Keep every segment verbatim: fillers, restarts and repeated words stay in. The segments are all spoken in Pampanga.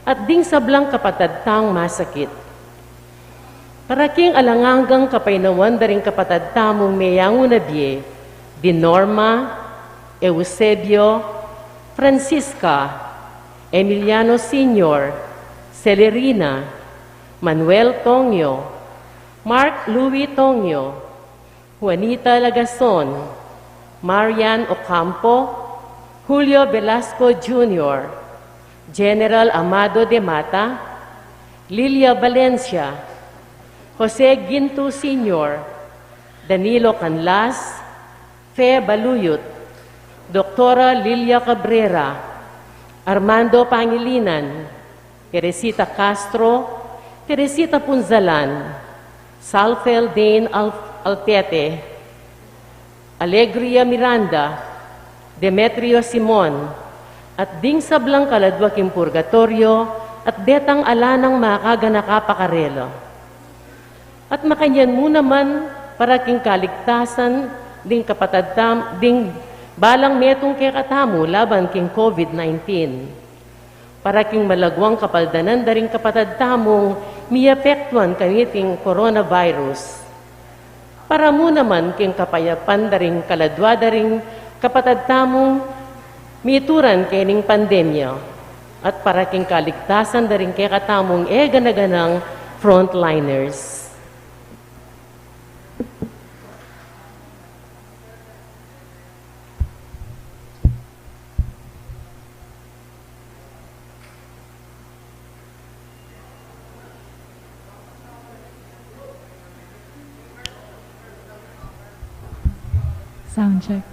at ding sablang kapatad tang masakit. Para king alang anggang kapaynawan da ring kapatad tamung meyangu na bie, di Norma, Eusebio, Francisca, Emiliano Senior, Celerina, Manuel Tongyo, Mark Louis Tongyo, Juanita Lagason, Marian Ocampo, Julio Velasco Junior, General Amado de Mata, Lilia Valencia, Jose Ginto Senior, Danilo Canlas, Fe Baluyut, Doktora Lilia Cabrera, Armando Pangilinan, Teresita Castro, Teresita Punzalan, Salfel Dane Al-, Altete, Alegria Miranda, Demetrio Simon, at ding sablang kaladua king purgatoryo, at detang ala nang makaganaka pa karela. At makanyan mu naman para king kaligtasan ding kapatad tam-, ding balang metung kekatamu laban king COVID nineteen. Para king malaguang kapaldanan da ring kapatad tamung miapektuan kaniting coronavirus. Para mu naman king kapayapan da ring kaladua da ring kapatad tamung mituran kening pandemya. At para king kaligtasan da ring kekatamung e gana-ganang frontliners. Sound check.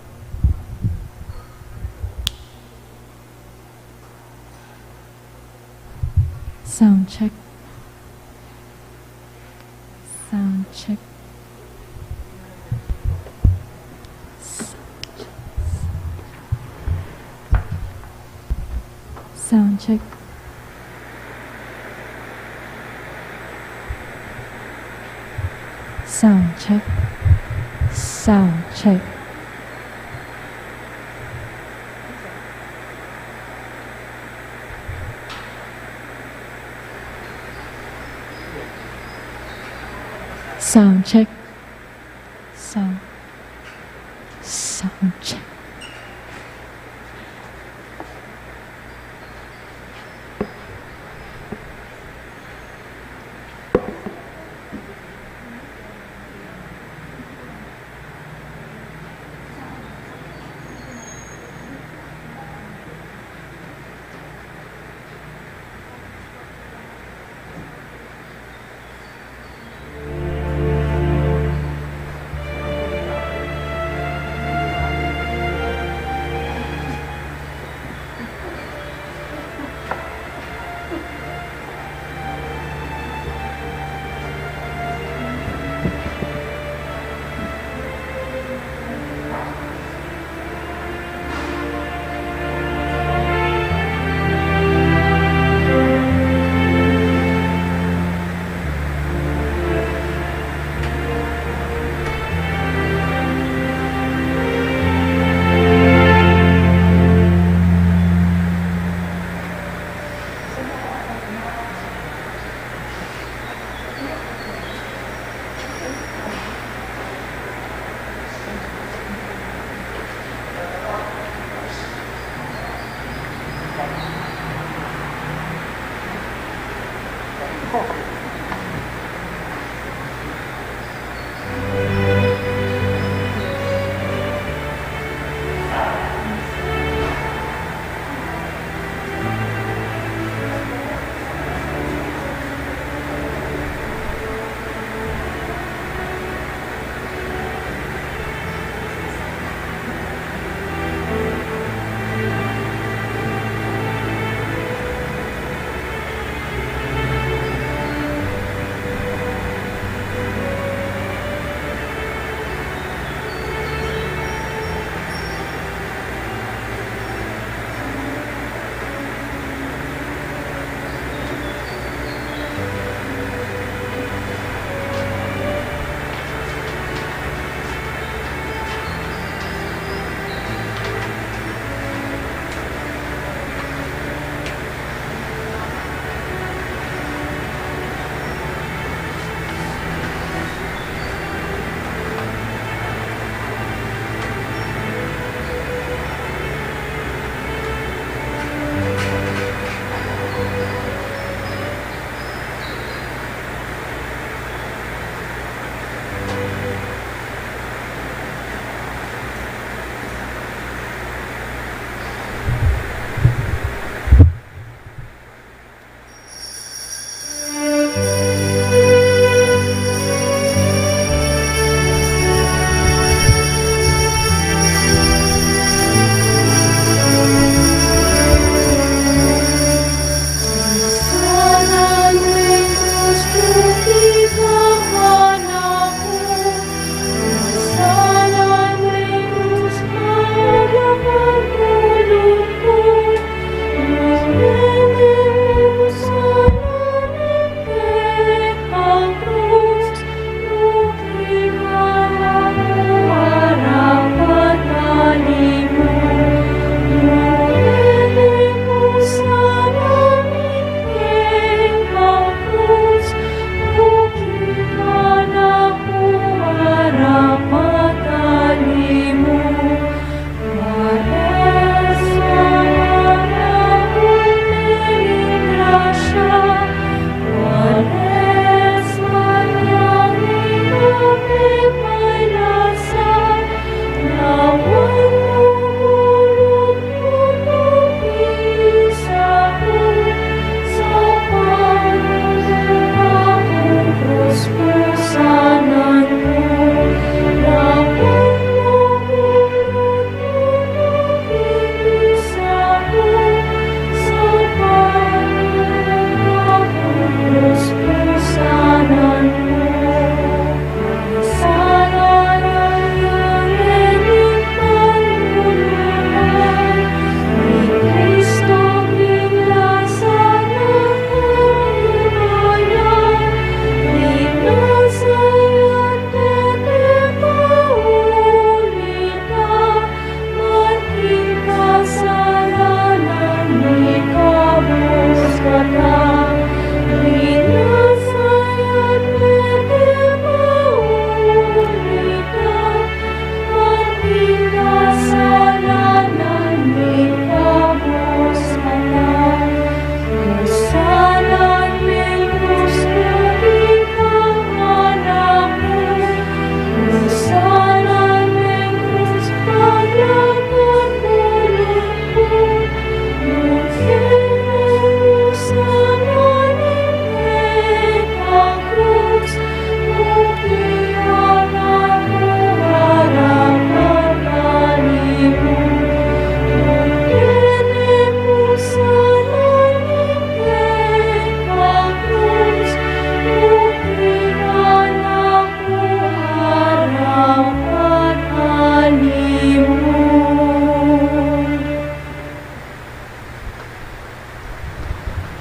Sound check. Sound check. Sound check. Sound check. Sound check. Sound check. Sound. Sound check.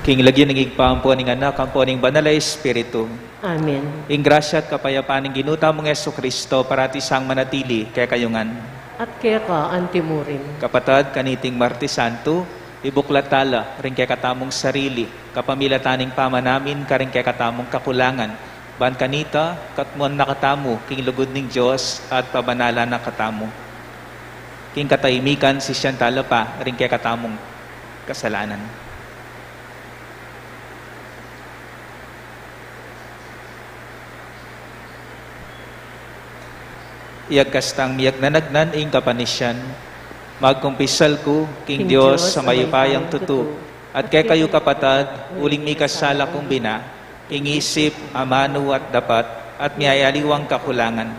King lagyu ning Ibpa, ampo ning Anak, ampo ning Banal a Espiritu. Amen. Ing grasya at kapayapan ning Ginu tamung Jesucristo parati sang manatili kekayu ngan. At keka antimurin. Kapatad, kaniting Martes Santo, ibuklat tala ring kekatamung sarili, kapamilatan ning pamanamin karing kekatamung kakulangan, ban kanita, katmuan na katamu king lugud ning Dios at pabanalan na katamu. King katahimikan, sisian tala pa ring kekatamung kasalanan. Iyagkas tang miyagnanagnan ing kapanisian, magkumpisal ku king Dios a mayupayang tutu, at kekayu kapatad, uling mikasala kung bina, king isip, amanu at dapat, at miyayaliwang kakulangan.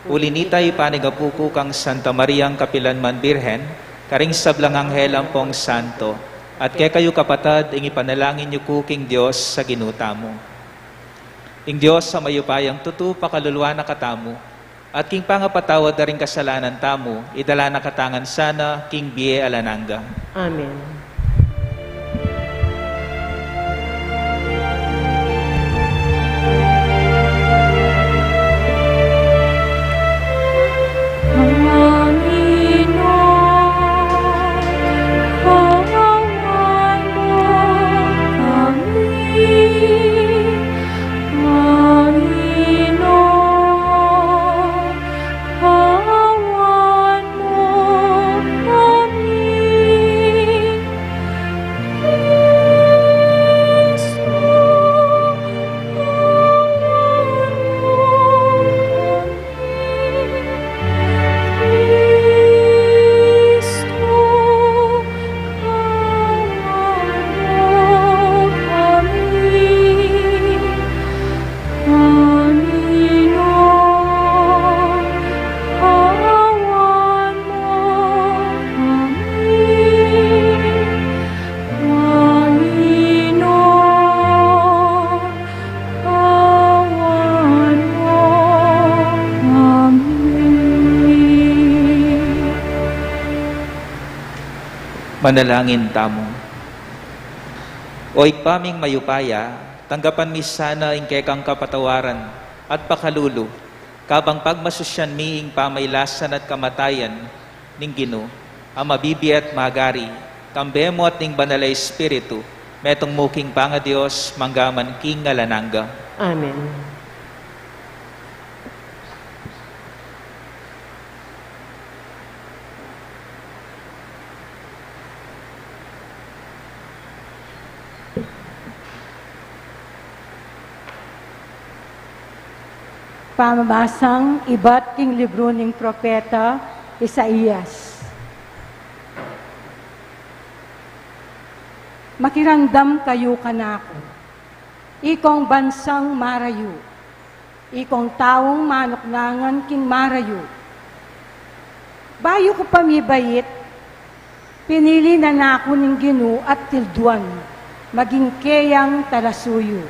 Uli nita, ipanigapu ku kang Santa Mariang kapilan man Birhen, karing sablang anghel ampong santo, at kekayu kapatad, ing ipanalangin yu ku king Dios a Ginu tamu. Ing Dios a mayupayang tutu pakaluluan na katamu, at king pangapatawad da ring kasalanan tamu, idala na kata ngan sana king bie alang angga. Amen. Manalangin tamu. O Ibpa ming mayupaya, tanggapan mi sana ing kekang kapatawaran at pakalulu, kabang pagmasusyan mi ing pamailasan at kamatayan ning Ginu, a mabibie at magari, kambe mu at ning Banal a Espiritu, metung mu king pangaDios, mangga man king alang angga. Amen. Pamabasang ibat king libru ning propeta Isaias. Makiramdam kayu kanaku, ikong bansang marayu, ikong taung manuknangan king marayu. Bayu ku pa mibait, pinili na naku ning Ginu at tilduan, maging keyang talasuyu.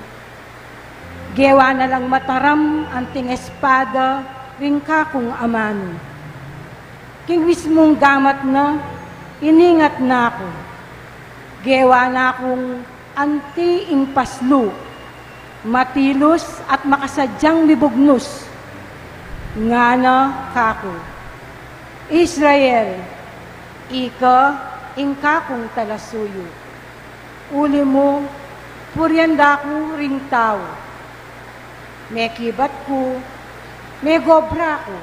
Gewa na lang mataram anting espada ring kakung amanu. King mismung gamat na, iningat naku. Gewa nakung anti ing paslu, matilus at makasadyang mibugnus. Ngana kaku, Israel, ika ing kakung talasuyu. Uli mu, purian da ku ring tau. Mekibat ku, megobra ku.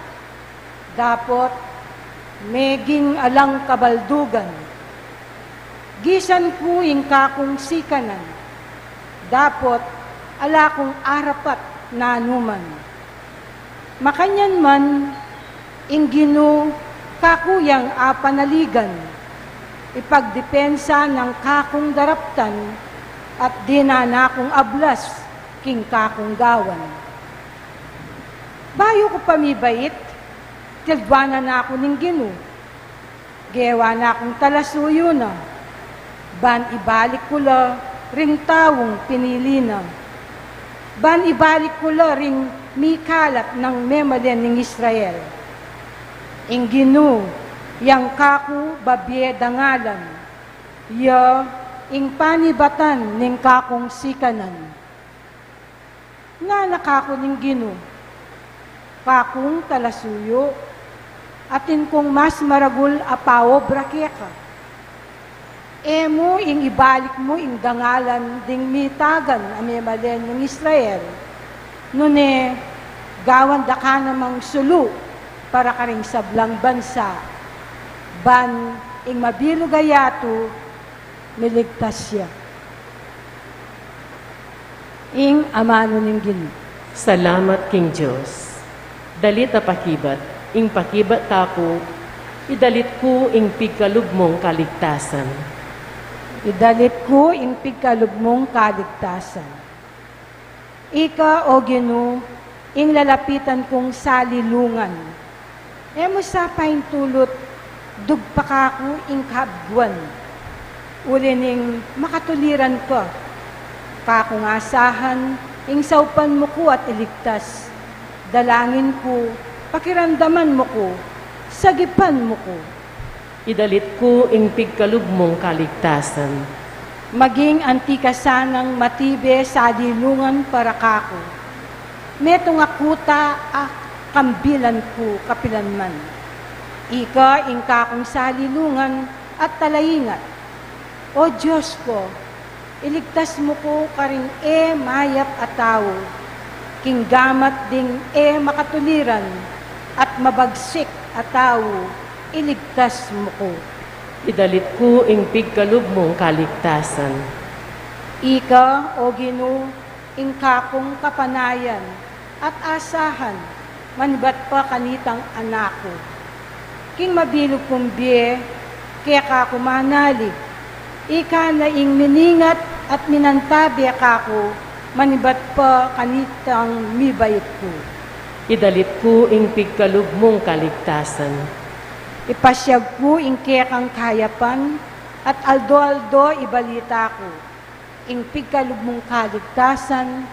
Dapot meging alang kabaldugan. Gisan ku ing kakung sikanan, dapot ala kung arapat nanuman. Makanyan man, ing Ginu kaku yang apanaligan, ipagdepensa nang kakung daraptan, at dinan na kung ablas king kakung gawan. Bayu ku pa mibait, tilduan na naku ning Ginu. Gewa na kung talasuyu na, ban ibalik ku la ring taung pinili na, ban ibalik ku la ring mikalat nang memalen ning Israel. Ing Ginu, yang kaku babie dangalan, ya Ing panibatan ning kakung sikanan. Ngana kaku ning Ginu, kakung talasuyu, atin kung mas maragul a paobra keka. E mu ing ibalik mu ing dangalan ding mitagan a memalen ning Israel, nune gawan da ka namang sulu para karing sablang bansa, ban ing mabilug a yatu miligtas ya. Ing amanu ning Ginu. Salamat king Dios. Dalit a pakibat, ing pakibat taku, idalit ku ing pigkalub mung kaligtasan. Idalit ku ing pigkalub mung kaligtasan. Ika, O Ginu, ing lalapitan kung salilungan. E mu sa paintulut dugpa kaku ing kabguan. Uli ning makatuliran ka, kakung asahan, ing saupan mu ku at iligtas. Dalangin ku, pakiramdaman mu ku, sagipan mu ku. Idalit ku ing pigkalub mung kaligtasan. Maging anti ka sanang matibe salilungan para kaku. Metung a kuta a kambilan ku kapilanman. Ika ing kakung salilungan at talaingat. O Dios ku, iligtas mu ku karing e mayap a tau, king gamat ding e makatuliran at mabagsik a tau, iligtas mu ku. Idalit ku ing pigkalub mung kaligtasan. Ika, O Ginu, ing kakung kapanayan at asahan, manibat pa kanitang anak ku. King mabilug kung bie, keka ku manalig, ika na ing miningat at minantabe kaku, manibat pa kanitang mibait ku. Idalit ku ing pigkalub mung kaligtasan. Ipasiag ku ing kekang kayapan, at aldo-aldo ibalita ku. Ing pigkalub mung kaligtasan,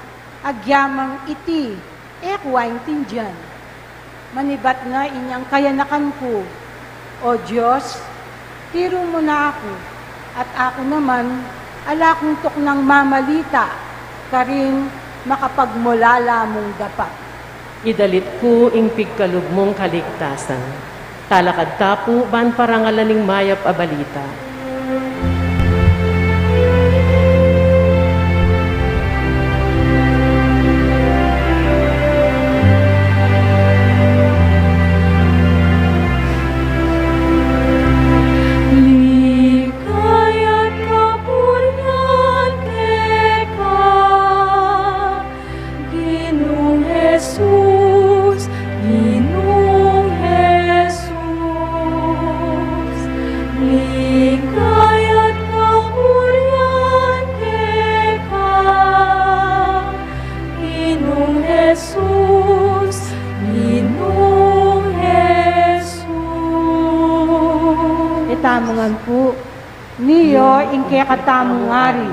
agyamang iti, e ku aintindian. Manibat na inyang kayanakan ku, O Dios, tiru mu na aku, at aku naman, ala kung tuknang mamalita, karing makapagmulala mung dapat. Idalit ku ing pigkalub mung kaligtasan. Talakad ta pu ban parangalan ing mayap a balita. Ligaya at kapurian keka, Ginung Jesus, Ginung Jesus, ligaya at kapurian keka, Ginung Jesus, Ginung Jesus. Itamu ngan pu. Nio ing kekatamung Ari,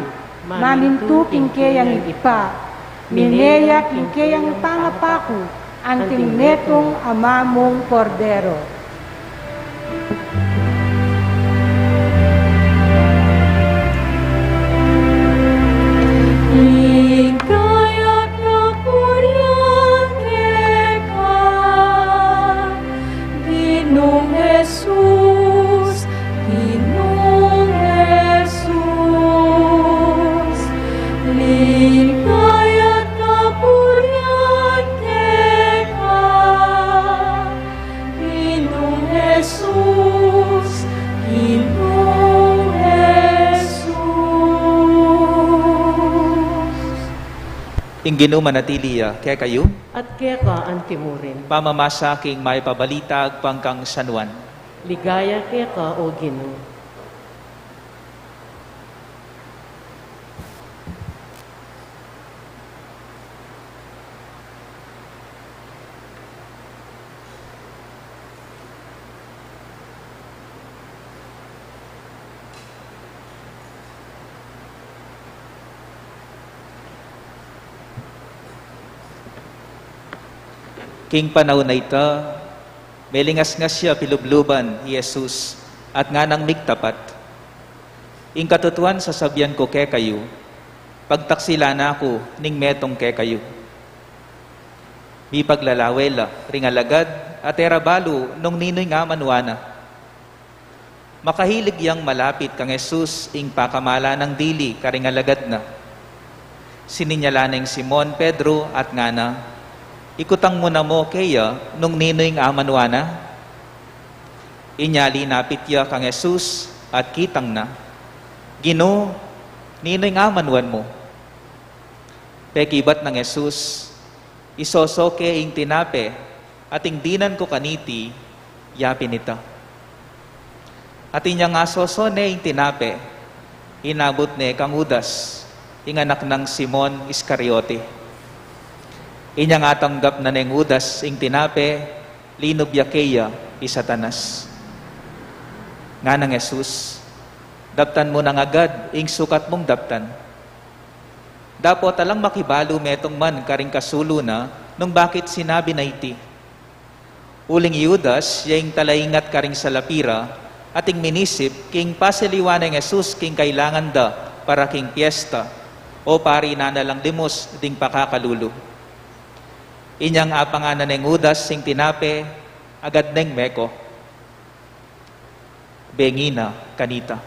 mamintu king keyang Ibpa, mine ya king keyang pangapaku, anting metung a mamung Kordero. Ligaya at kapurian keka, Ginung Jesus, Ginung Jesus, ligaya at kapurian keka, Ginung Jesus, Ginung Jesus. Ing Ginu manatili ya kekayu. At keka antimurin. Pamamasa king mayap a balita agpang kang San Juan. Ligaya keka, O Ginu. King panaun a ita, melingasngas ya pilubluban i Jesus at nganang migtapat, Ing katutuan sasabian ku kekayu, pagtaksilan na ku ning metung kekayu. Mipaglalawe la ring alagad at e ra balu nung ninu ing amanua na. Makahilig yang malapit kang Jesus ing pakamalan nang dili karing alagad na. Sininyalan neng Simon Pedro at ngana, "Ikutang mu na mu keya nung ninu ing amanua na?" Inya linapit ya kang Jesus at kitang na, "Ginu, ninu ing amanuan mu?" Pekibat nang Jesus, "Isoso ke ing tinape, at ing dinan ku kaniti, yapin ita." At inyang asoso ne ing tinape, inabut ne kang Judas, ing anak nang Simon Iscariote. Inyang atanggap na neng Judas ing tinape, linub ya keya i Satanas. Nganang Jesus, "Daptan mu nang agad ing sukat mung daptan." Dapot alang makibalu metung man karing kasulu na nung bakit sinabi na iti. Uling i Judas, ya ing talaingat karing salapi ra, ating minisip king pasaliwan neng Jesus king kailangan da para king piesta, o pari nana lang limus ding pakakalulu. Inyang apangan na neng Judas ing tinape, agad neng meko. Bengi na kanita.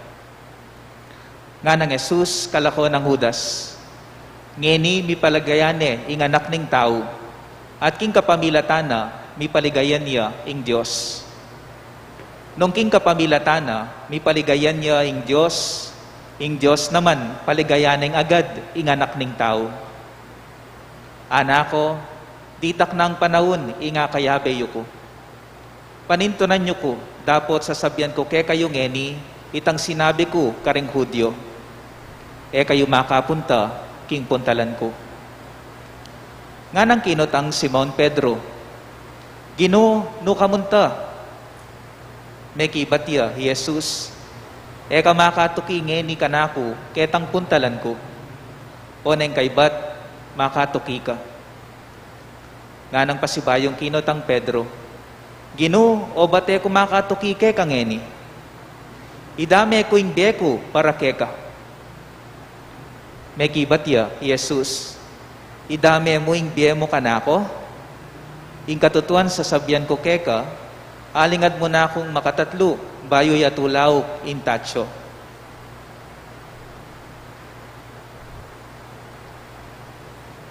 Nganang Jesus kalako nang Judas, "Ngeni mipaligayan ne ing Anak ning Tau, at king kapamilatan na mipaligayan ya ing Dios. Nung king kapamilatan na mipaligayan ya ing Dios, ing Dios naman paligayan neng agad ing Anak ning Tau." Anako, ditak nang panaun ing akayabe yu ku. Panintunan yu ku, dapot sasabian ku kekayu ngeni itang sinabi ku karing Judio. E kayu makapunta king puntalan ku. Nganang kinutang Simon Pedro, "Ginu, nu ka munta?" Mekibat ya i Jesus, "E ka makatuki ngeni kanaku ketang puntalan ku. Oneng kaybat, makatuki ka." Nganang pasibayung kinutang Pedro, "Ginu, obat e ku makatuki keka ngeni? Idame ku ing bie ku para keka." Mekibat ya i Jesus, "Idame mu ing bie mu kanako? Ing katutuan sasabian ku keka, alingad mu na kung makatatlu bayu ya tulauk ing tatsu."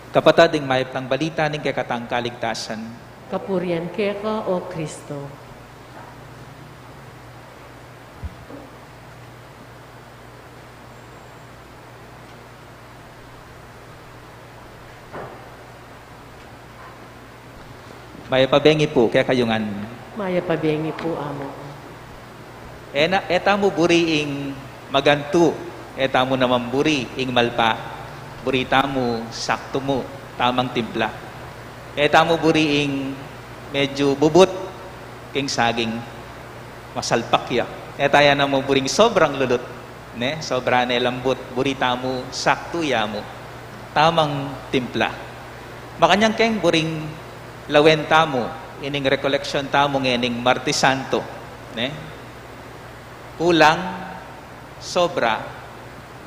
Kapatad, ing mayap nang balita ning kekatang kaligtasan. Kapurian keka, O Kristo. Mayap a bengi pu kekayu ngan. Mayap a bengi pu, Among. E na, e tamu buri ing magantu, e tamu naman buri ing malpa. Buri tamu saktu mu, tamang timpla. E tamu buri ing medyu bubut king saging, masalpak ya. E taya naman buring sobrang lulut, ne? Sobra ne lambut, buri tamu saktu ya mu, tamang timpla. Makanyan keng buring lawen tamu ining rekoleksyon tamu ngening Martes Santo, ne? Kulang, sobra,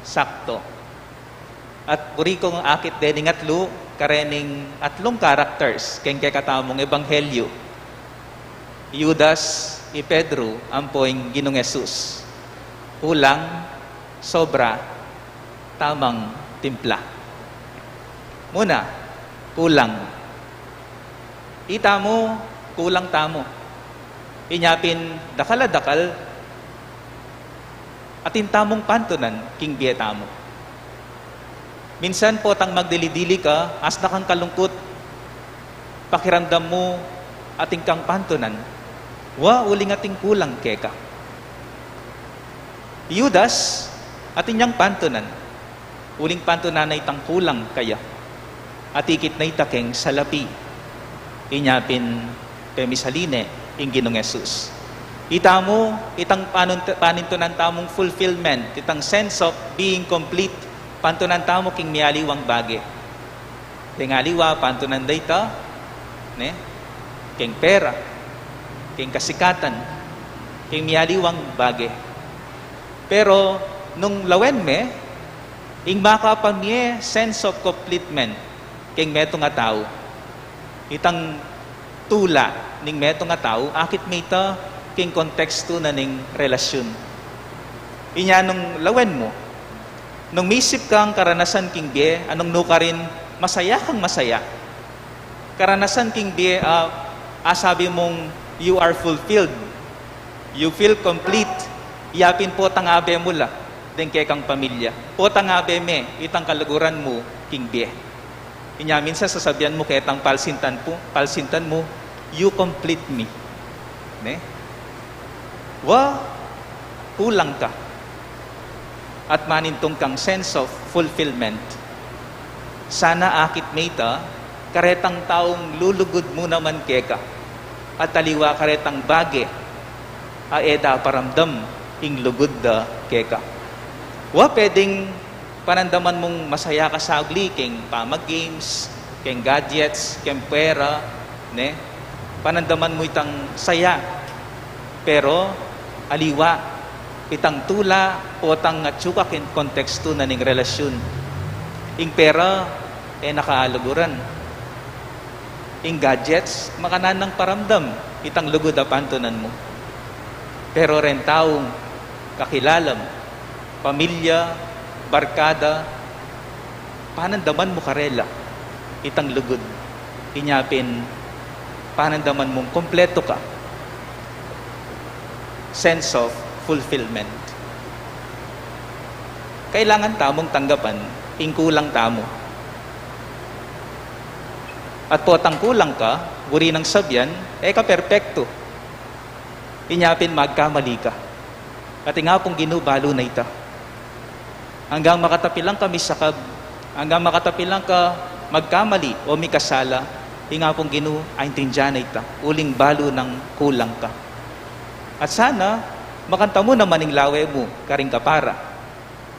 sakto. At buri kung akit dening atlu karening atlung characters keng kekatamung ebanghelyu. I Judas, i Pedro, ampo ing Ginung Jesus. Kulang, sobra, tamang timpla. Muna, kulang. Itamu, kulang tamu. Inya pin dakal a dakal, atin tamung pantunan king bie tamu. Minsan potang magdili-dili ka, asna kang kalungkut, pakiramdam mu atin kang pantunan. Wa, uling atin kulang keka. I Judas, atin yang pantunan. Uling pantunan na itang kulang kaya. Atikit na ita keng salapi. Inya pin pemisalin ne ing Ginung Jesus. Itamu, itang panun-, panintunan tamung fulfillment, itang sense of being complete, pantunan tamu king mialiwang bage. Deng aliwa, pantunan da ita, ne? Keng pera, keng kasikatan, keng mialiwang bage. Pero, Nung lawen me, ing makapamie sense of completement keng metung a tau. Itang tula ning metung a tau, akit me ita keng kontekstu na ning relasyun. Inya nung lawen mu, nung misip kang karanasan king bie, a nung nukarin masaya kang masaya. Karanasan king bie, ah, asabi mung, "You are fulfilled. You feel complete." Yapin potang abe mu la deng kekang pamilya. Potang abe me itang kaluguran mu king bie. Inya minsan sasabian mu ketang palsintan mu, palsintan mu, "You complete me." Ne? Wa, kulang ka. At manintung kang sense of fulfillment. Sana akit me ita karetang taung lulugud mu naman keka, at aliwa karetang bage a e da paramdam ing lugud da keka. Wa peding panandaman mung masaya ka sagli keng pamag-games, keng gadgets, keng pera, ne? Panandaman mu itang saya. Pero aliwa itang tula, potang atyu ka keng kontekstu na ning relasyun. Ing pera, e na ka aluguran. Ing gadgets, makananu nang paramdam itang lugud a pantunan mu. Pero reng taung kakilala mu, pamilya, barkada, panandaman mu karela itang lugud. Inya pin, panandaman mung kumpletu ka. Sense of fulfillment. Kailangan tamung tanggapan ing kulang tamu. At potang kulang ka, buri nang sabian, e ka perpektu. Inya pin magkamali ka. At ing Apung Ginu balu na ita. Anggang makatapilan ka misakab, anggang makatapilan ka magkamali o mikasala, ing Apung Ginu aintindian na ita, uling balu nang kulang ka. At sana, makantamu naman ing lawe mu karing kapara.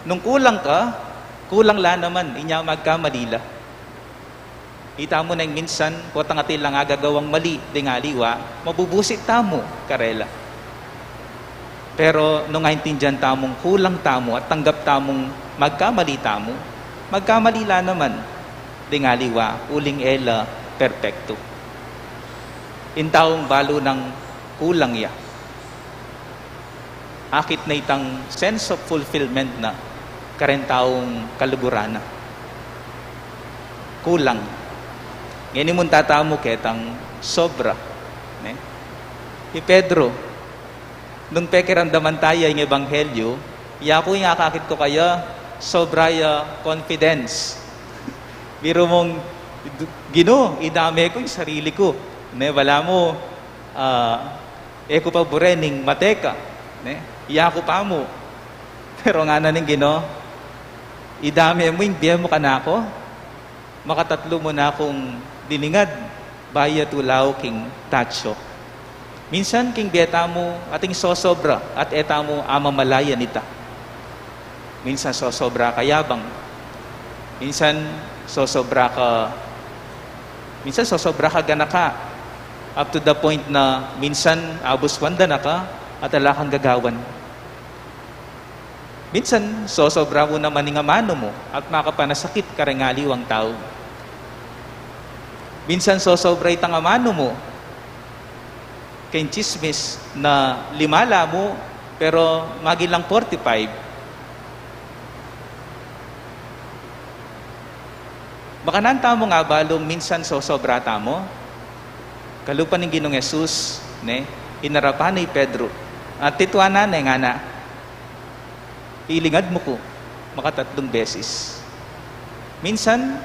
Nung kulang ka, kulang la naman, inya magkamali la. Ita mu neng minsan, potang atin lang agagawang mali deng aliwa, mabubusit tamu karela. Pero nung aintindian tamung kulang tamu at tanggap tamung magkamali tamu, magkamali la naman deng aliwa, uling e la perpektu. Ing taung balu nang kulang ya. Akit na itang sense of fulfillment na kareng taung kaluguran na. Kulang. Ngeni munta tamu ketang sobra, ne? I Pedro, nung pekiramdaman taya ing ebanghelyu, yaku ing akakit ku kaya, sobra ya confidence. Biru mung, "Ginu, idame ku ing sarili ku." Ne, balamu, ah, e ku pa bure ning mate ka, ne? Yaku pa mu. Pero ngana ning Ginu, "Idame mu ing bie mu kanaku, makatatlu mu na kung dilingad, bayu ya tulaw king tatsu." Minsan king bie tamu ating sosobra at e tamu amamalayan ita. Minsan sosobra ka yabang. Minsan sosobra ka, minsan sosobra ka ganaka. Up to the point na minsan abuswan da na ka at ala kang gagawan. Minsan sosobra mu naman ing amanu mu at makapanasakit kareng aliwang tau. Minsan sosobra itang amanu mu keng tsismis na lima la mu, pero maging lang forty-five. Makananu tamung abalung minsan sosobra tamu? Kalupa ning Ginung Jesus, ne, inarapan na i Pedro. At tituanan ne ngana, "Ilingad mu ku makatatlung beses." Minsan,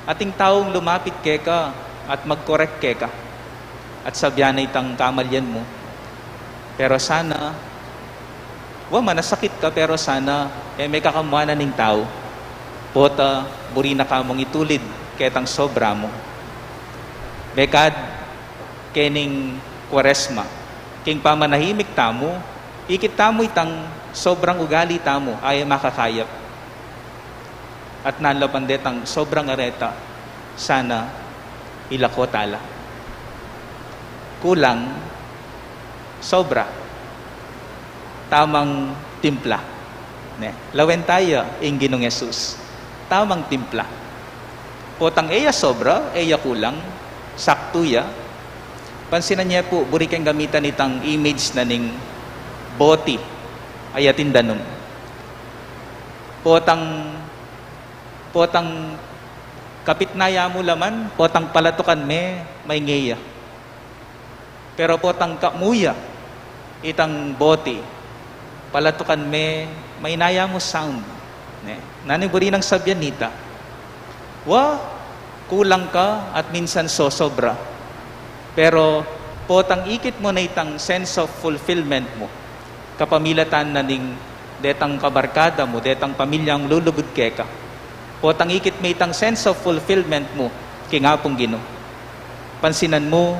ating taung lumapit keka at mag-correct keka at sabian na itang kamalian mu. Pero sana, wa, manasakit ka, pero sana, e me ka kamuanan ning tau. Pota, buri na ka mung itulid ketang sobra mu. Mekad kening Kuaresma, king pamanahimik tamu, ikit tamu itang sobrang ugali tamu a e makakayap. At nanlapan detang sobrang areta, sana ilako ta la. Kulang, sobra, tamang timpla. Ne, lawen taya ing Ginung Jesus. Tamang timpla. Potang e ya sobra, e ya kulang, saktu ya. Pansinan ye pu, buri keng gamitan itang image na ning boti a atin da nun. Potang, potang kapit na ya mu laman, potang palatukan me, mainge ya. Pero potang kamu ya itang boti, palatukan me, maina ya mu sound. Ne? Nanu ing buri nang sabian nita? Wa, kulang ka at minsan sosobra. Pero potang ikit mu na itang sense of fulfillment mu kapamilatan na ning detang kabarkada mu, detang pamilyang lulugud keka. Potang ikit me itang sense of fulfillment mu king Apung Ginu. Pansinan mu,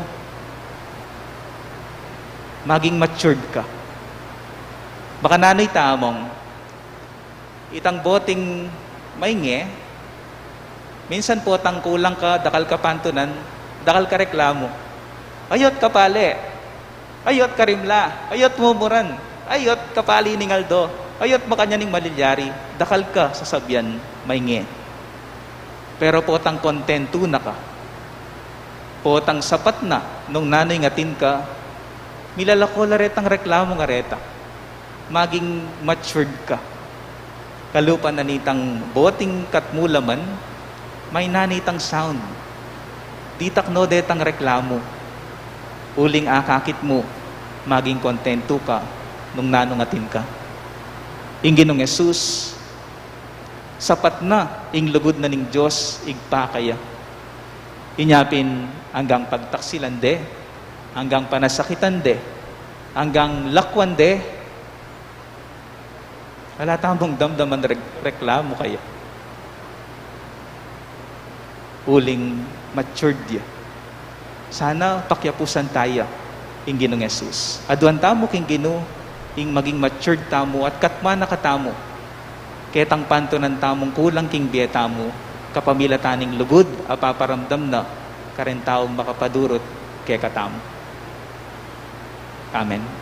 maging matured ka. Baka nanu ita mung, itang boting mainge, minsan potang kulang ka, dakal ka pantunan, dakal ka reklamu. Ayut ka pali. Ayut karimla, ayut mumuran, ayut kapali ning aldo, ayut makanyan ing malilyari, dakal ka sasabian, mainge. Pero potang kontentu na ka, potang sapat na nung nanu ing atin ka, milalako la retang reklamu ngan reta. Maging matured ka. Kalupa na nitang boting katmulaman, maina nitang sound. Ditak no detang reklamu. Uling akakit mu, maging kontentu ka nung nanung atin ka. Ing Ginung Jesus, sapat na ing lugud na ning Dios Ibpa kaya. Inya pin anggang pagtaksilan de, anggang panasakitan de, anggang lakwan de, ala tamung damdaman reg-, reklamu kaya. Uling matured ya. Sana pakiapusan taya ing Ginung Jesus. Aduan tamu king Ginu ing maging matured tamu at katmana katamu. Ketang pantunan tamung kulang king bie tamu, kapamilatan ning lugud a paparamdam na karing taung makapadurut kekatamu. Amen.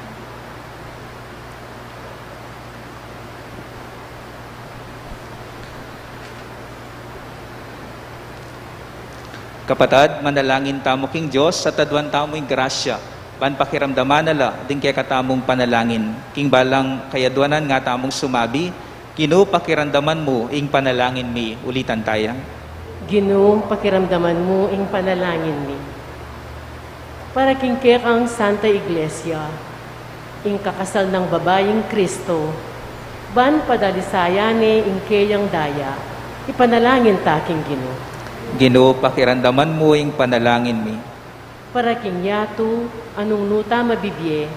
Kapatad, manalangin tamu king Dios at aduan tamu ing grasya ban pakiramdaman na la ding kekatamung panalangin. King balang kayaduanan nga tamung sumabi, Ginu, pakiramdaman mu ing panalangin mi. Ulitan taya. Ginu, pakiramdaman mu ing panalangin mi. Para king kekang Santa Iglesia, ing kakasal nang babaying Kristo, ban padalisayan ne ing keyang daya, ipanalangin ta king Ginu. Ginu, pakiramdaman mu ing panalangin mi. Para king yatu, a nung nu ta mabibie,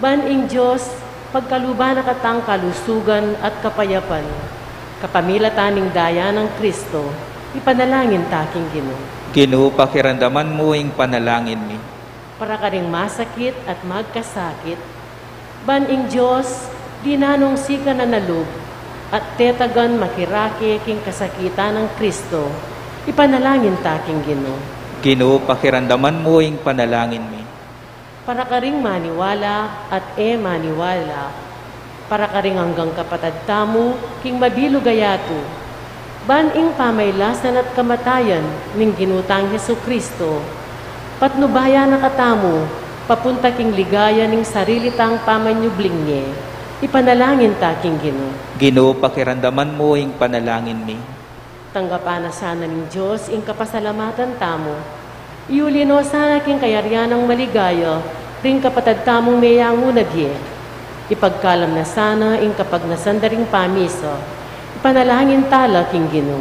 ban ing Dios pagkaluban na katang kalusugan at kapayapan, kapamilatan ning daya nang Kristo, ipanalangin ta king Ginu. Ginu, pakiramdaman mu ing panalangin mi. Para karing masakit at magkasakit, ban ing Dios, dinan nung sikan a nalub, at tetagan makirake king kasakitan nang Kristo, ipanalangin ta king Ginu. Ginu, pakiramdaman mu ing panalangin mi. Para karing maniwala at e maniwala, para karing anggang kapatad tamu king mabilug a yatu, ban ing pamailasan at kamatayan ning Ginu tang Jesu-Cristo, patnubayan na katamu, papunta king ligaya ning sarili tang pamanyubling ne, ipanalangin ta king Ginu. Ginu, pakiramdaman mu ing panalangin mi. Tanggapan na sana ning Dios ing kapasalamatan tamu. Iuli no sana king kayarian nang maligaya ring kapatad tamung meyangu na bie. Ipagkalam na sana ing kapagnasan da ring pamisa. Ipanalangin ta la king Ginu.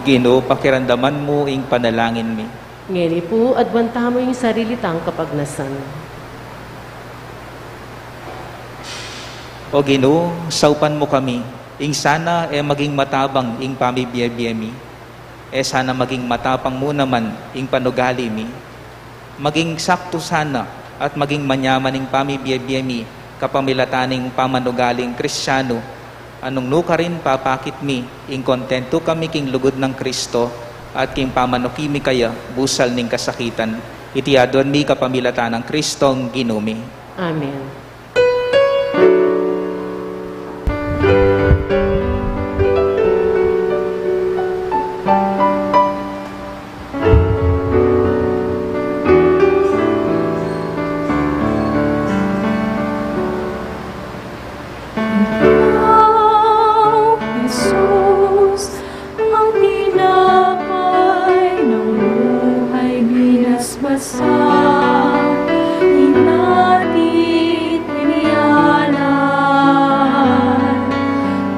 Ginu, pakiramdaman mu ing panalangin mi. Ngeni pu, aduan tamu ing sarili tang kapagnasan. O Ginu, saupan mu kami, ing sana e maging matabang ing pamibie-bie mi, e sana maging matapang mu naman ing panugali mi, maging saktu sana at maging manyaman ing pamibie-bie mi kapamilatan ning pamanugaling Kristiano, a nung nukarin papakit mi ing kontentu kami king lugud nang Kristo at king pamanuki mi kaya busal ning kasakitan. Iti aduan mi kapamilatan nang Kristong Ginu mi. Amen. Sa inatit inialan,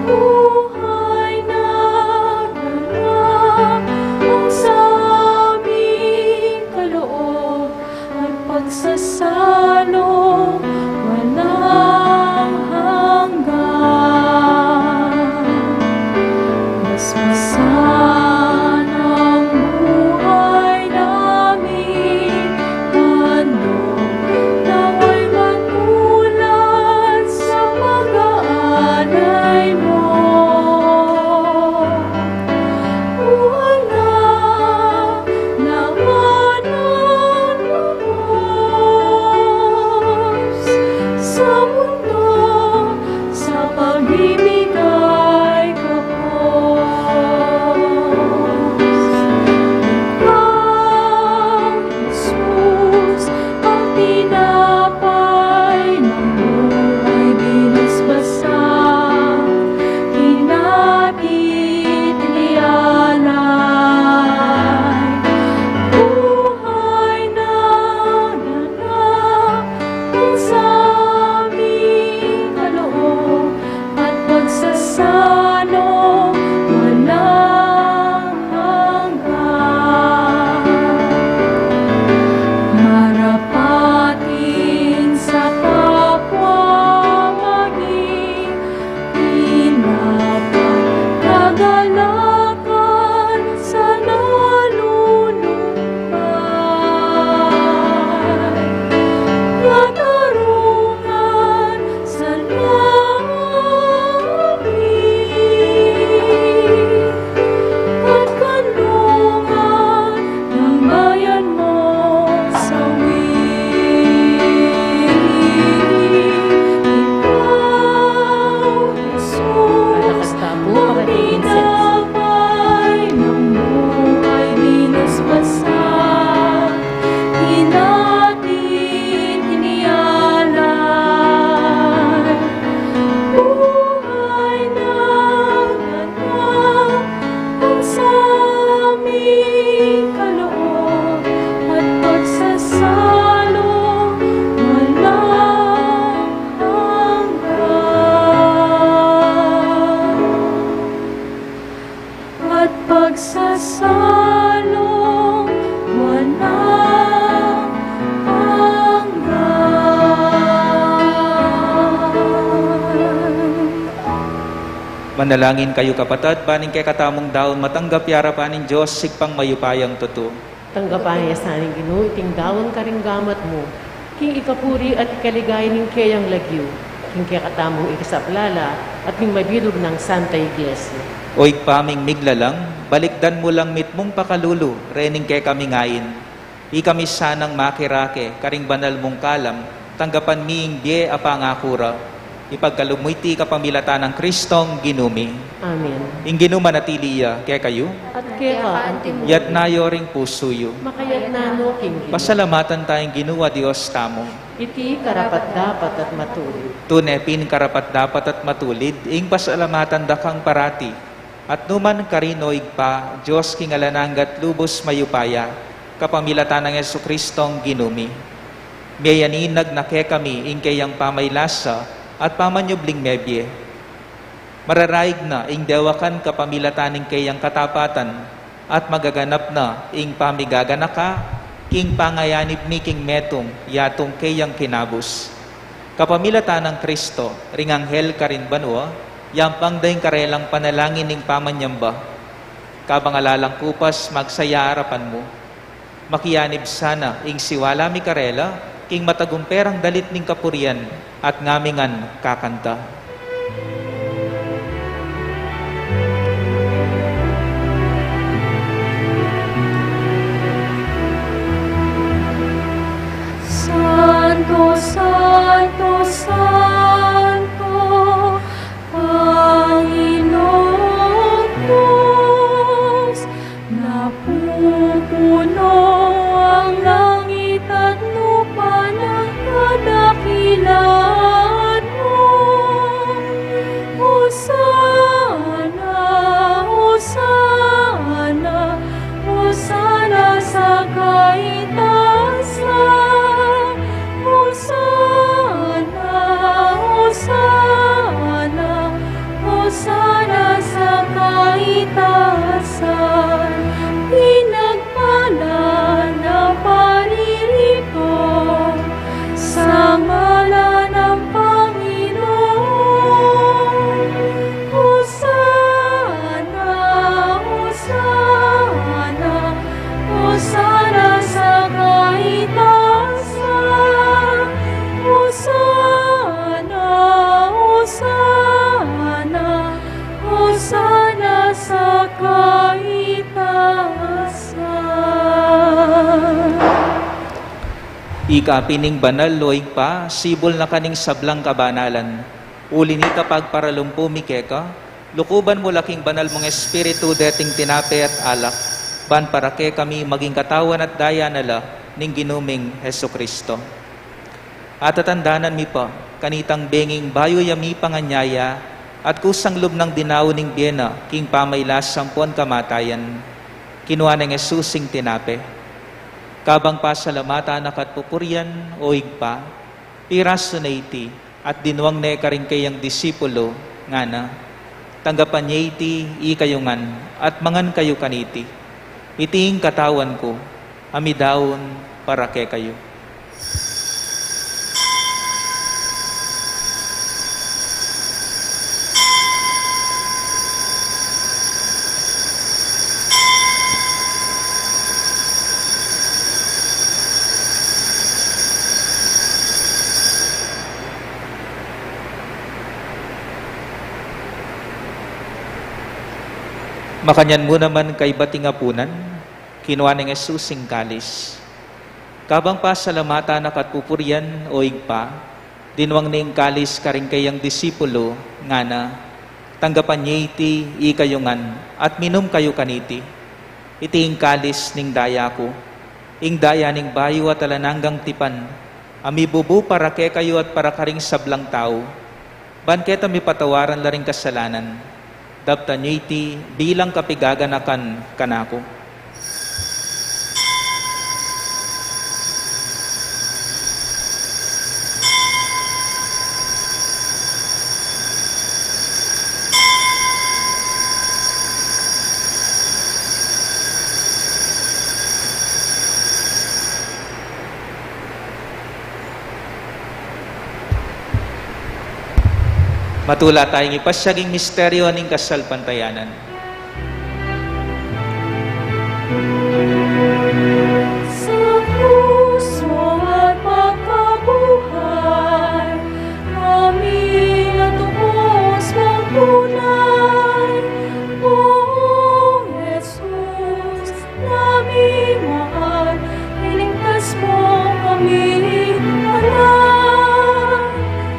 buhay na ganap ang saming kaloob at pagsasalo walang hanggan. Mas masanang buhay namin, ano, nawa'y matulad sa pag-aalay mo. Buhay na naman ang lubos sa mundo, sa pag-ibig ay kapos. Ikaw, Jesus, ang tinapay ng buhay binasbasa, inatit inialay, buhay na ganap ang saming kaloob at pagsasanung walang hanggan. Marapatin sa kapwa maging tinapay, kagalakan sa nalulumbay, katarungan sa labi, at kanlungan ng bayan mong sawi. Ikaw, Jesus, ang tinapay ng buhay binasbasa, inatit inialay, buhay na ganap ang saming kaloob at pagsasalung walang hanggan. At pagsasalung walang hanggan. Manalangin kayu, kapatad, ban ing kekatamung daun matanggap ya arapan ning Dios, Ibpang mayupayang tutu. Tanggapan na sa ning Ginu iting daun karing gamat mu, king ikapuri at ikaligaya ning keyang lagyu, king kekatamung ikasaplala at ning mabilug nang Santa Iglesia. O Ibpa ming miglalang, balikdan mu lang mitmung pakalulu rening kekami ngeni. Ikami sanang makirake karing banal mung kalam, tanggapan mi ing bie a pangaku ra. Ipagkalub mu iti kapamilatan nang Kristong Ginu mi. Amen. Ing Ginu manatili ya kekayu. At keka antimu. Yatna yu ring pusu yu. Makayatna no king Ginu. Pasalamatan ta ing Ginu a Dios tamu. Iti karapat-dapat at matulid. Tune pin karapat-dapat at matulid ing pasalamatan da kang parati. At nukarin man, O Ibpa, Dios king alang angga at lubus mayupaya, kapamilatan nang Jesucristong Ginu mi. Miyayaninag na kekami ing keyang pamaylasa at pamanyubling mebie. Mararaig na ing dewakan kapamilatan ning keyang katapatan, at magaganap na ing pamigaganaka king pangayanib mi king metung yatung keyang kinabus. Kapamilatan nang Kristo, ring anghel karin banua, yampang da ing karelang panalangin ning pamanyamba. Kabang ala lang kupas magsaya arapan mu, makiyanib sana ing siwala mi karela king matagumperang dalit ning kapurian at ngamingan kakanta. Santo, santo, santo, Panginoong Diyos, napupuno ang langit at lupa ng kadakilaan mo. Ika pin ing banal, o Ibpa, sibul na ka ning sablang kabanalan. Uli na nita, pagparalumpu mi keka, lukuban mu la king banal mung Espiritu deting tinape at alak, ban para kekami maging katawan at daya na la ning Ginu ming Jesucristo. Atatandanan mi pa kanitang benging bayu ya mipanganyaya at kusang lub nang dinaun ing bie na king pamailas ampon kamatayan, kinua neng Jesus ing tinape, kabang pasalamatan na ka at pupurian, o Ibpa, pirasu ne iti at dinuang ne karing kayang disipulu, ngana: Tanggapan ye iti ikayu ngan, at mangan kayu kaniti. Iti ing katawan ku, a midaun para kekayu. Makanyan mu naman kaybat ing apunan, kinua neng Jesus ing kalis, kabang pasalamatan na ka at pupurian, o Ibpa, dinuang ne ing kalis karing kayang disipulu, ngana: Tanggapan ye iti ikayu ngan, at minum kayu kaniti. Iti ing kalis ning daya ku, ing daya ning bayu at alang anggang tipan, a mibubu para kekayu at para karing sablang tau, ban keta mipatawaran la ring kasalanan. Daptan yu iti bilang kapigaganakan kanaku. Matula tayang ipasyag ing misteryo ning kasalpantayanan. Sa puso at pagkabuhay, aming natubos magtunay, Pong Jesus, naming mahal, iligtas mo kami, anak.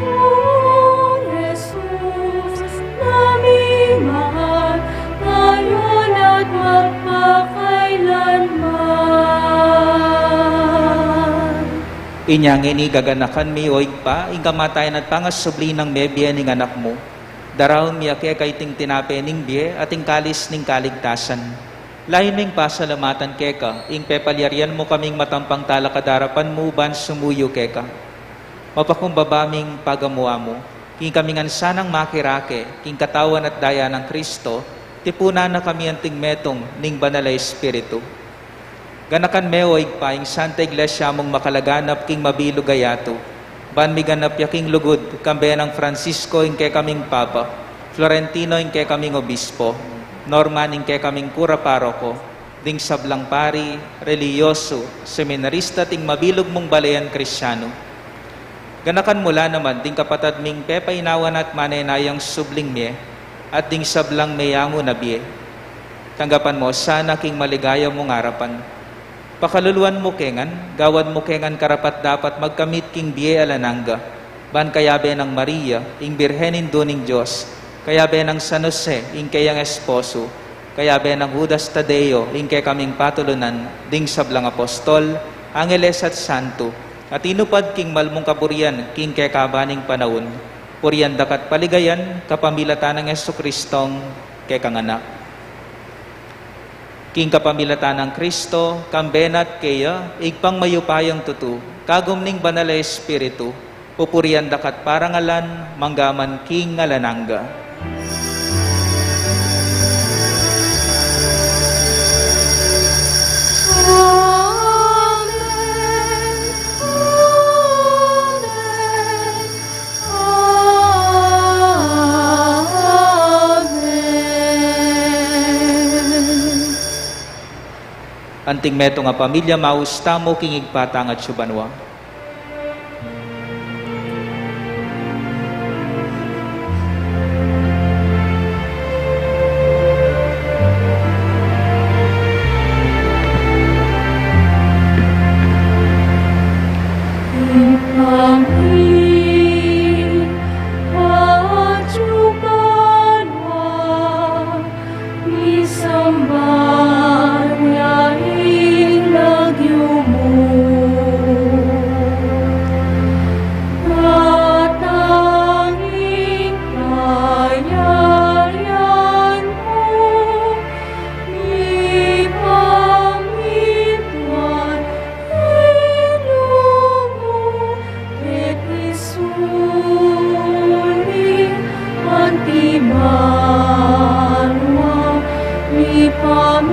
O Jesus, naming mahal, ngayon at magpakailanman. Inya ngeni gaganakan mi, o Ibpa, ing kamatayan at pangasubli nang mebie ning Anak mu. Daraun mi keka iting tinape ning bie at ing kalis ning kaligtasan. Layun ming pasalamatan keka ing pepalyarian mu kaming matampang talakad king arapan mu ban sumuyu keka. Mapakumbaba ming pagamu-amu, king kami ngan sanang makirake king katawan at daya nang Kristo, tipunan na kami anting metung ning Banal a Espiritu. Ganakan me, o Ibpa, ing Santa Iglesia mung makalaganap king mabilug a yatu, ban miganap ya king lugud, kambe nang Francisco ing kekaming Papa, Florentino ing kekaming Obispo, Norman ing kekaming Kura Paroko, ding sablang pari, relihiyosu, seminarista, at ing mabilug mung balean Kristianu. Ganakan mu la naman ding kapatad ming pepainawa na at manenayang subling mie, at ding sablang meyangu na bie. Tanggapan mu sana king maligaya mung arapan. Pakaluluan mu ke ngan, gawan mu ke ngan karapat-dapat magkamit king bie alang angga, ban kayabe nang Maria, ing Birhen Indu ning Dios, kayabe nang San Jose, ing keyang esposo, kayabe nang Judas Tadeo, ing kekaming patulunan, ding sablang apostol, angeles at santo, a tinupad king malmung kaburian king kekaban ning panaun, purian da ka at paligayan kapamilatan nang Jesucristong kekang Anak. King kapamilatan nang Kristo, kambe na at keya, Ibpang mayupayang tutu, kagum ning Banal a Espiritu, pupurian da ka at parangalan, mangga man king alang angga. Amen. Amen. Amen. Anting metung a pamilya, maus tamu king Ibpa tang atsu banua. Amintuan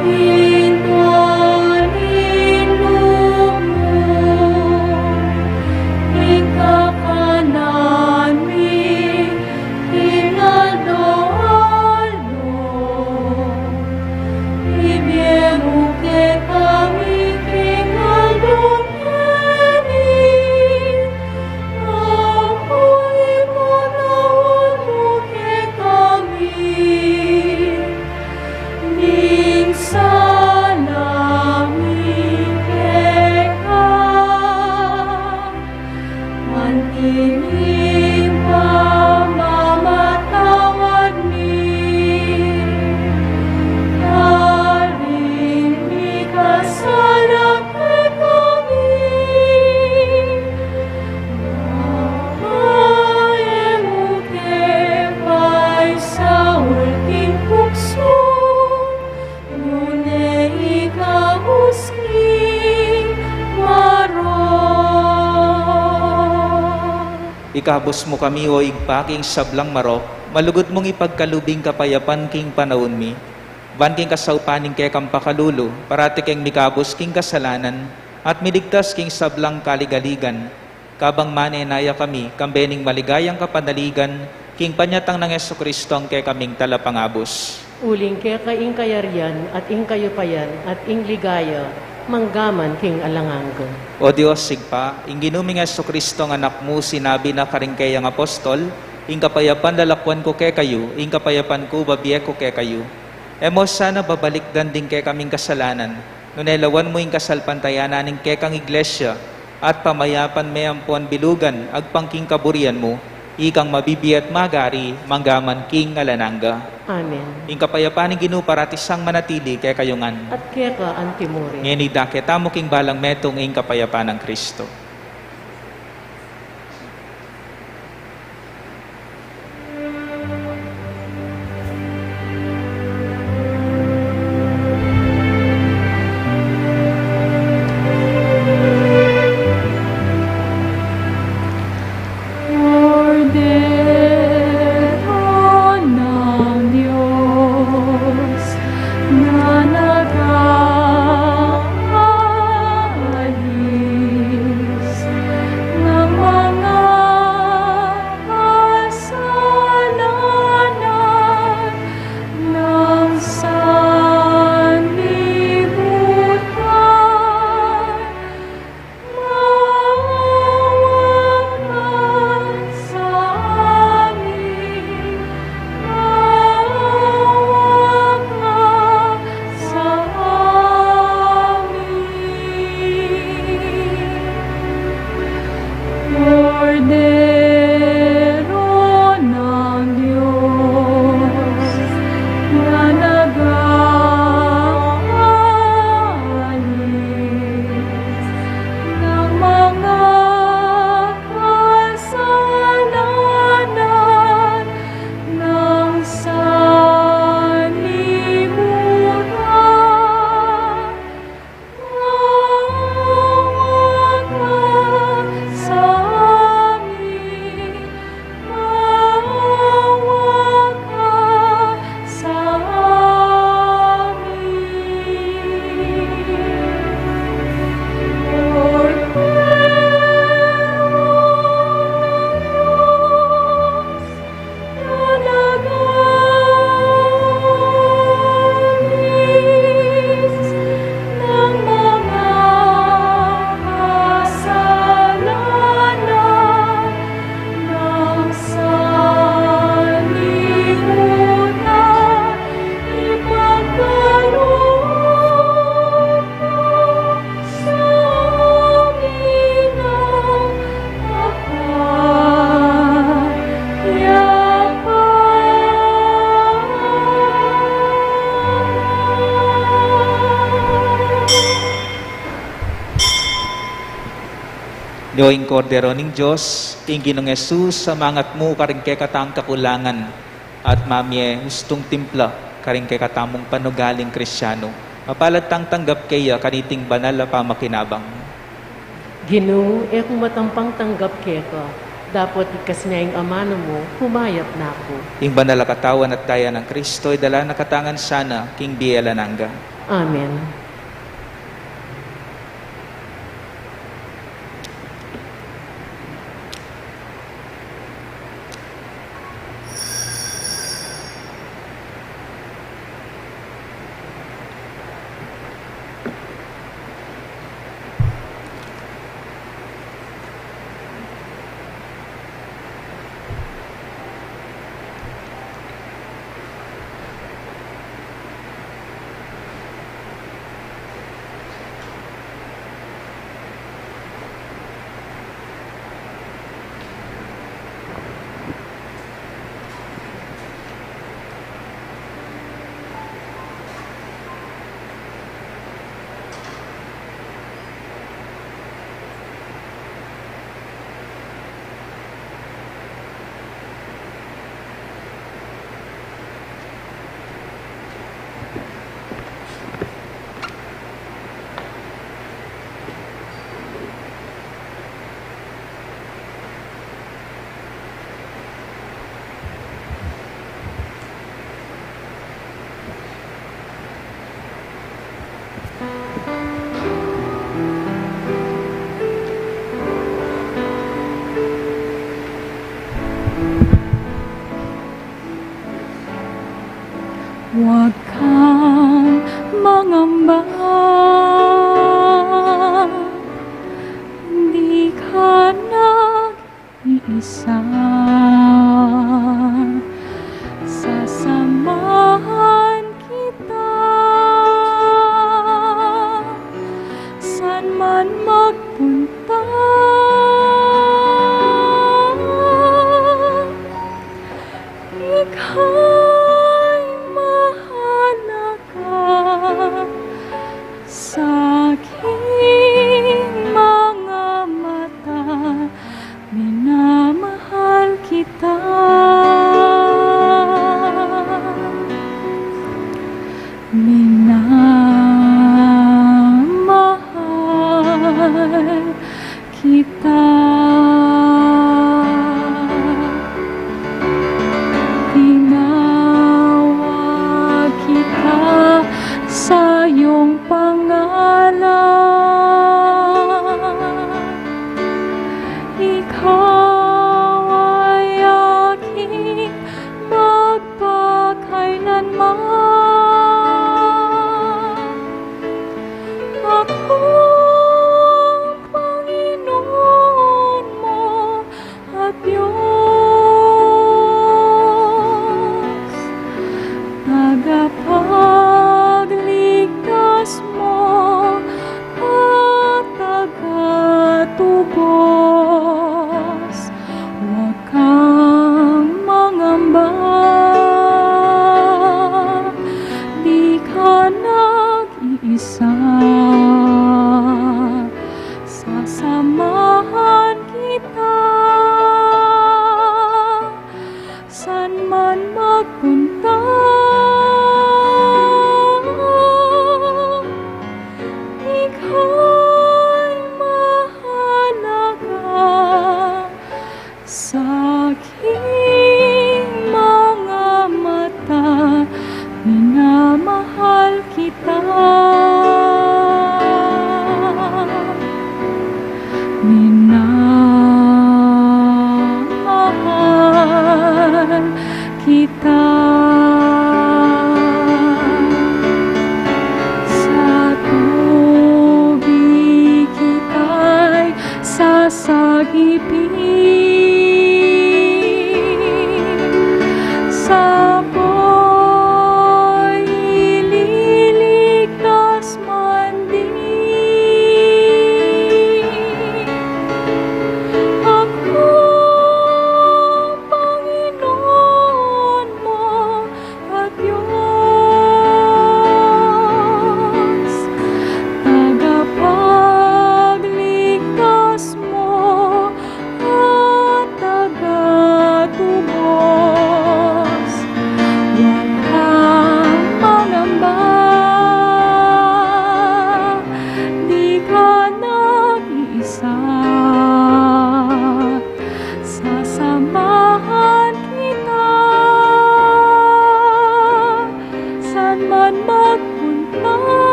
ing lub mu, ing kakanan mi king aldo-aldo, ibie mu kekami king aldo ngeni, ampo ipatawad mu kekami ding sala mi keka, anti ing pamamatawad mi karing mikasala kekami. Manga e mu ke paisaul king tuksu, nune ikabus king marok. Ikabus mu kami, o Ibpa, king sablang marok, malugud mung ipagkalub ing kapayapan king panaun mi. Ban king kasaupan ning kekang pakalulu, parati keng mikabus king kasalanan, at miligtas king sablang kaligaligan, kabang manenaya kami, kambe ning maligayang kapanaligan, king panyatang nang Jesucristo, a kekaming Talapangabus. Uling keka ing kayarian, at ing kayupayan, at ing ligaya, manggaman king alang angga. O Dios Ibpa, ing Ginu ming Jesucristo, a Anak mu, sinabi na karing keyang apostol, ing kapayapan lalakwan ku kekayu, ing kapayapan ku babie ku kekayu. E mu sana babalikdan ding kekaming kasalanan, nune lawan mu ing kasalpantayanan ning kekang Iglesia, at pamayapan me ampo bilugan agpang king kaburian mu, ikang mabibie at magari, manggaman king alang angga. Amen. Ing kapayapan ning Ginu parati sang manatili kekayu ngan. At keka antimurin. Ngeni dake tamu king balang metung ing kapayapan nang Kristo. Kordero nang Dios, na nag-aalis ng mga kasalanan ng sanlibutan, maawa ka sa amin, maawa ka sa amin. Kordero ng Diyos na nag-aalis ng mga kasalanan ng sanlibutan. Maawa ka sa amin, maawa ka sa amin. Kordero ng Diyos, Nyo ing Kordero ning Dios, ing Ginung Jesus, a mangatmu karing kekatang kakulangan at mamie ustung timpla karing kekatamung panugaling Kristiano. Mapalad tang tanggap keya kaniting banal a pamakinabang. Ginu, e ku matampang tanggap keka, Dapot ikasmiyang amanu mu, humayap na ku. Ing banal a katawan at daya nang Kristo, idala na katamu ngan sana king bie alang angga. Amen. Huwag kang mangamba, di ka nag-iisa. Sasamahan kita, san man magpunta. Ika'y mahalaga sa aking mga mata, minamahal kita. Minamahal kita. Tinawag kita sa iyong pangalan. Ikaw ay aking magpakailanman. Akong Panginoon mo at Diyos, tagapagligtas mo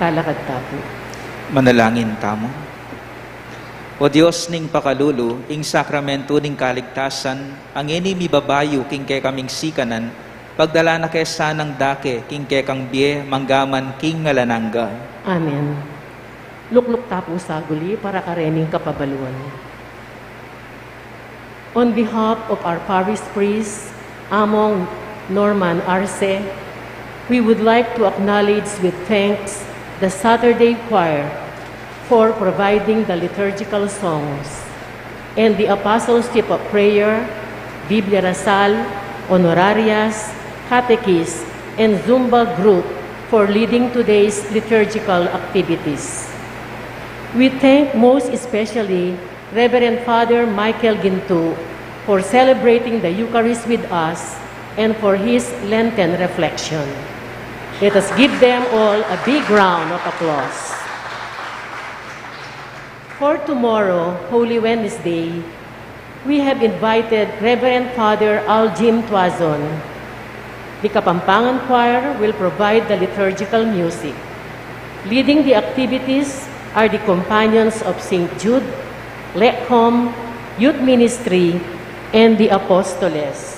Talakad tamu. Manalangin tamu. O Dios ning pakalulu, ing sakramentu ning kaligtasan, a ngeni mibabayu king kekaming sikanan, pagdala na ke sanang dake king kekang bie manggaman king alang angga. Amen. Lukluk tamu saguli para kareng kapabaluan. On behalf of our parish priest, Among Norman Arce, we would like to acknowledge with thanks the Saturday choir for providing the liturgical songs, and the Apostleship of Prayer, Biblia Rasal, Honorarias, Catechist, and Zumba group for leading today's liturgical activities. We thank most especially Reverend Father Michael Gintu for celebrating the Eucharist with us and for his Lenten reflection. Let us give them all a big round of applause. For tomorrow, Holy Wednesday, we have invited Reverend Father Aljim Tuazon. The Kapampangan Choir will provide the liturgical music. Leading the activities are the Companions of Saint Jude, Lecom, Youth Ministry, and the Apostoles.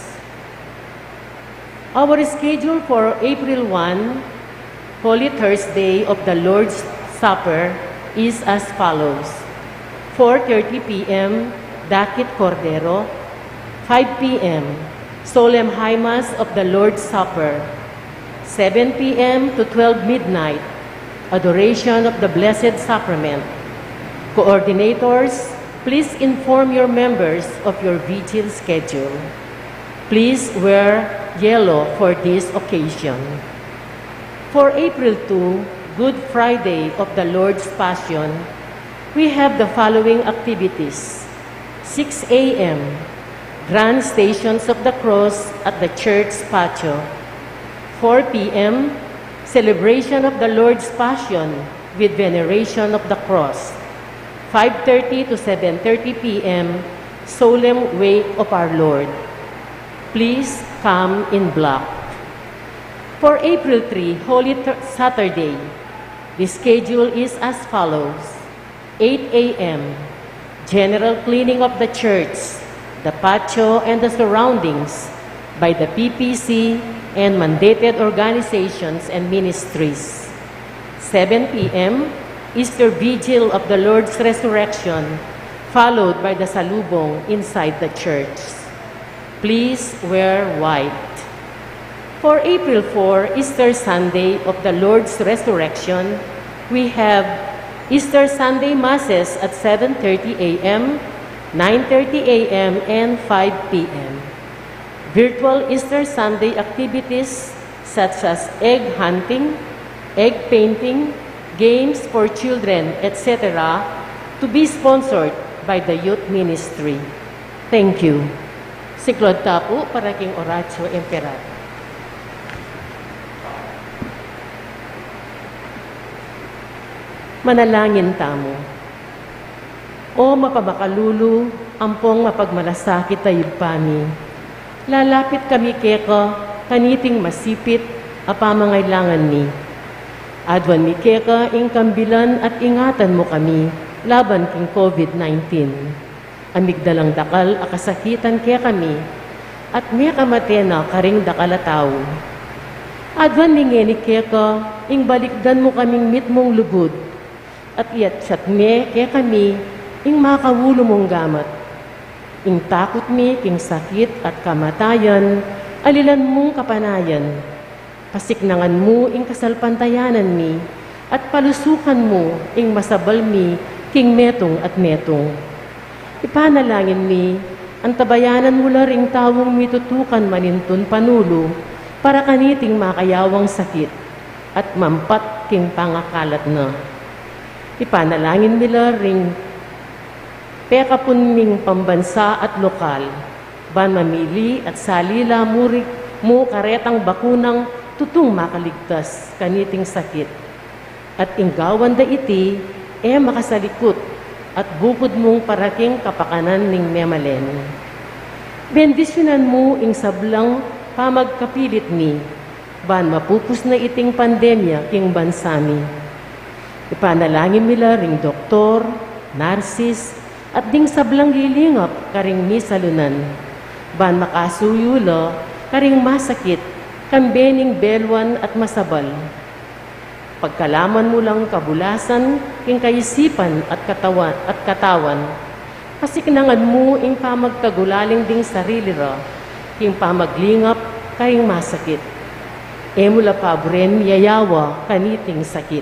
Our schedule for April one, Holy Thursday of the Lord's Supper, is as follows: four thirty p m, Dakit Cordero; five p m, Solemn High Mass of the Lord's Supper; seven p m to twelve midnight, Adoration of the Blessed Sacrament. Coordinators, please inform your members of your vigil schedule. Please wear yellow for this occasion. For April two, Good Friday of the Lord's Passion, we have the following activities: six a m, Grand Stations of the Cross at the church patio; four p m, Celebration of the Lord's Passion with Veneration of the Cross; five thirty to seven thirty p m, Solemn Wake of Our Lord. Please come in black. For April three, Holy Thur-, Saturday, the schedule is as follows: eight a m, general cleaning of the church, the patio, and the surroundings by the P P C and mandated organizations and ministries. Seven p m, Easter Vigil of the Lord's Resurrection, followed by the salubong inside the church. Please wear white. For April four, Easter Sunday of the Lord's Resurrection, we have Easter Sunday Masses at seven thirty a m, nine thirty a m, and five p m. Virtual Easter Sunday activities such as egg hunting, egg painting, games for children, et cetera, to be sponsored by the Youth Ministry. Thank you. Siklaud ta pu para king Oratio Imperata. Manalangin tamu. O mapamakalulu, ampong mapagmalasakit a Ibpa mi, lalapit kami keka kaniting masipit a pamangailangan mi. Aduan mi keka ing kambilan at ingatan mu kami laban king COVID nineteen. A migdalang dakal a kasakitan kekami, at mekamate na karing dakal a tau. Aduan mi ngeni keka ing balikdan mu kaming mitmung lugud, at iatsat me kekami ing makaulu mung gamat. Ing takut mi king sakit at kamatayan, alilan mung kapanayan. Pasiknangan mu ing kasalpantayanan mi, at palusukan mu ing masabal mi king metung at metung. Ipanalangin mi, antabayanan mu la ring taung mitutukan manintun panulu para kaniting makayawang sakit at mampat king pangakalat na. Ipanalangin mi la ring pekapun ming pambansa at lokal, ban mamili at salila mu ri-, mu karetang bakunang tutung makaligtas kaniting sakit. At ing gawan da iti, e makasalikut, at bukud mung para king kapakanan ning memalen. Bendisyunan mu ing sablang pamagkapilit mi, ban mapupus na iting pandemya king bansa mi. Ipanalangin mi la ring doktor, narsis, at ding sablang lilingap karing misalunan, ban makasuyu la karing masakit, kambe ning beluan at masabal. Pagkalaman mu lang kabulasan king kaisipan at katawan, at katawan, pasiknangan mu ing pamagkagulaling ding sarili ra king pamaglingap karing masakit. E mu la paburen miyayawa kaniting sakit.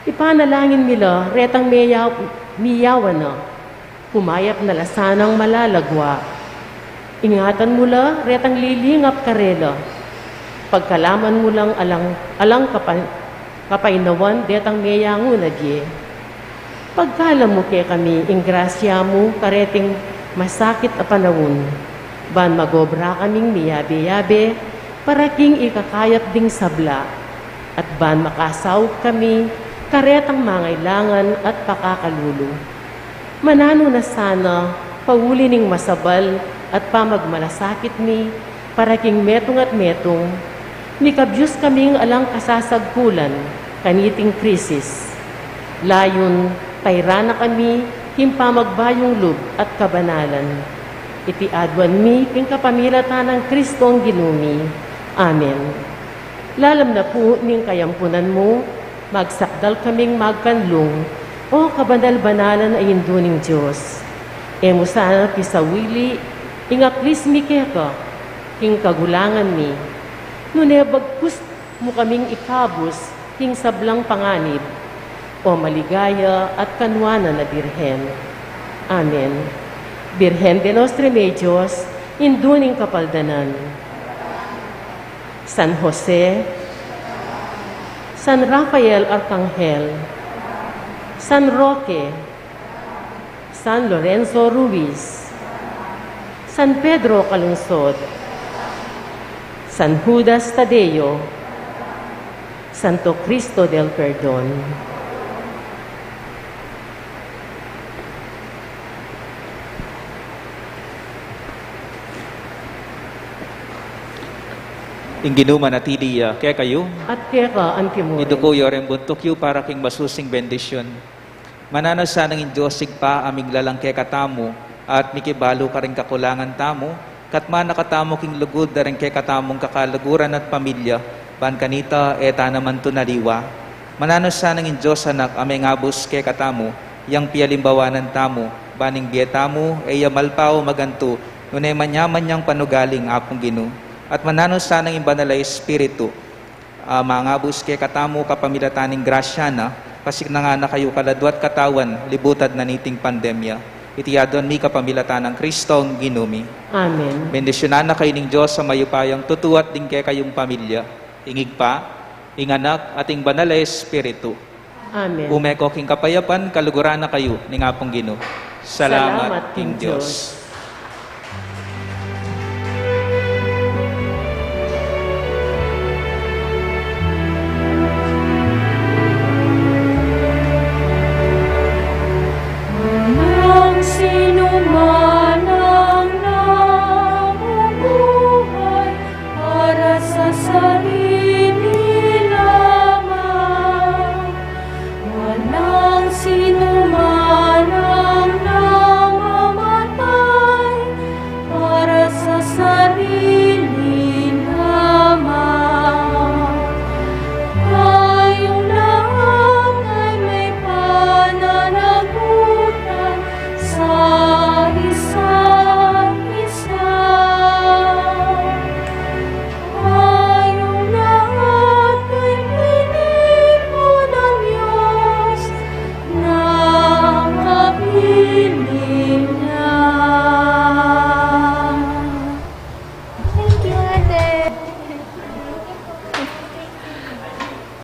Ipanalangin mi la retang meya-, miyawa na, kumayap na la sanang malagwa. Ingatan mu la retang lilingap karela. Pagkalaman mu lang alang, alang kapa-, kapainawan detang meyangu na die. Pagkalam mu kekami ing grasya mu kareting masakit a panaun, ban magobra kaming miyabe-yabe para king ikakayap ding sabla, at ban makasaup kami karetang mangailangan at pakakalulu. Mananu na sana, pauli ning masabal at pamagmalasakit mi, para king metung at metung, mikabyus kaming alang kasasagkulan kaniting krisis. Layun, pairan na kami king pamagbayung lub at kabanalan. Iti aduan mi king kapamilatan nang Kristong Ginu mi. Amen. Lalam na pu ning kayampunan mu, magsakdal kaming magkanlung, O kabanal-banalan a Indu ning Dios. E mu sana pisawili ing aklis mi keka king kagulangan mi, nune bagkus mu kaming ikabus king sablang panganib, O maligaya at kanuanan a Birhen. Amen. Birhen de los Remedios, Indu ning Kapaldanan. San Jose, San Rafael Arcangel, San Roque, San Lorenzo Ruiz, San Pedro Calungsod, San Judas Tadeo, Santo Cristo del Perdon. Ing Ginu manatili ya kekayu. At keka antimurin. Iduku yu ring buntuk yu para king masusing bendisyun. Mananu sanang ing Dios Ibpa a miglalang kekatamu, at mikibalu karing kakulangan tamu, katmana katamu king lugud da ring kekatamung kakaluguran at pamilya, ban kanita e ta naman tune aliwa. Mananu sanang ing Dios Anak a mengabus kekatamu, yang pialimbawanan tamu, ban ing bie tamu e ya malpa o magantu, nune manyaman yang panugaling Apung Ginu. At mananu sanang ing Banal a Espiritu, a mangabus kekatamu kapamilatan ning grasya na, pasiknangan na kayu kaladwa't katawan, libutad na niting pandemya. Iti aduan mi kapamilatan nang Kristong Ginu mi. Amen. Bendisyunan na kayu ning Dios a mayupayang tutu at ding kekayung pamilya, ing Ibpa, ing Anak, at ing Banal a Espiritu. Amen. Ume ko king kapayapan, kaluguran na kayu ning Apung Ginu. Salamat king Dios.